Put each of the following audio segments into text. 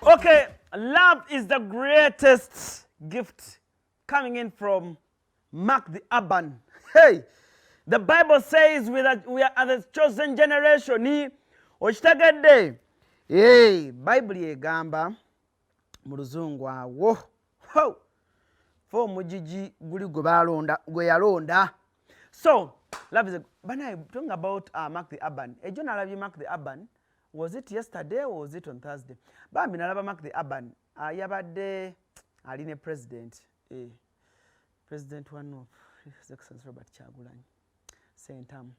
Okay, love is the greatest gift, coming in from Mark the Urban. Hey, the Bible says we are the chosen generation. Okitegedde? Hey, Bible egamba mu Luzungu awo. Ho! Fe omugigi guli gwe balonda, gwe yalonda. So, love is a banaye. Talking about Mark the Urban. Ejo nalabye Mark the Urban. Was it yesterday or was it on Thursday? Bambi nalaba Mark the Urban. Yabadde ali ne president. President one of His Excellency Robert Kyagulanyi Ssentamu.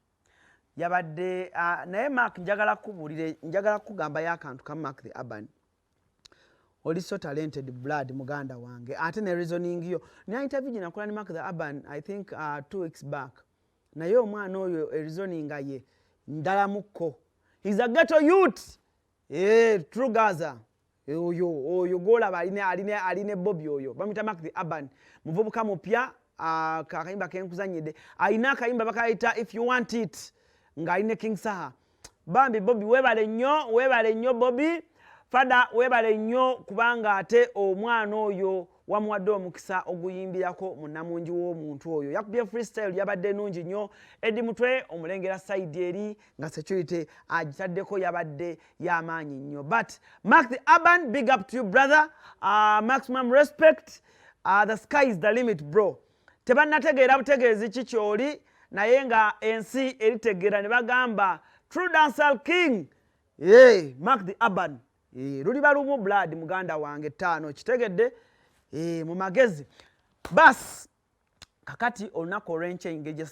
Yabadde naye Mark, njagala kubuulire, njagala kugambayo akantu ka Mark the Urban. Oli so talented, blood, muganda wange, ate ne reasoning yo. Naye interview gye nakola ne Mark the Urban, I think 2 weeks back, naye omwana oyo reasoning ye ndalamukko. He's a ghetto youth. True Gaza oyo, oyo gwolaba aline Bobi, oyo bamuyita Mark the Urban, muvubuka mupya. Akayimba kenkuzanyidde, alina akayimba bakayita "If You Want It" ng'aline King Saha. Bambi Bobi, weebale nnyo, weebale nnyo Bobi fada, weebale nnyo, kubanga ate omwana oyo wamuwadde omukisa oguyimbirako munnamungi w'omuntu oyo. Yakubye freestyle, yabadde nungi nnyo. Edi Mutwe omulengera side eri nga security agitaddeko, yabadde y'amaanyi nnyo. But Mark the Urban, big up to you, brother. Maximum respect. The sky is the limit, bro. Tebannategeera butegeezi ki kyoli, naye nga ensi eritegeera ne bagamba true dancehall king. Hey, Mark the Urban. Hey, luliba lumu, blood, muganda wange ttaano, kitegedde? Hey, mu magezi bas. Kakati olunaku olw'enkya engeri gye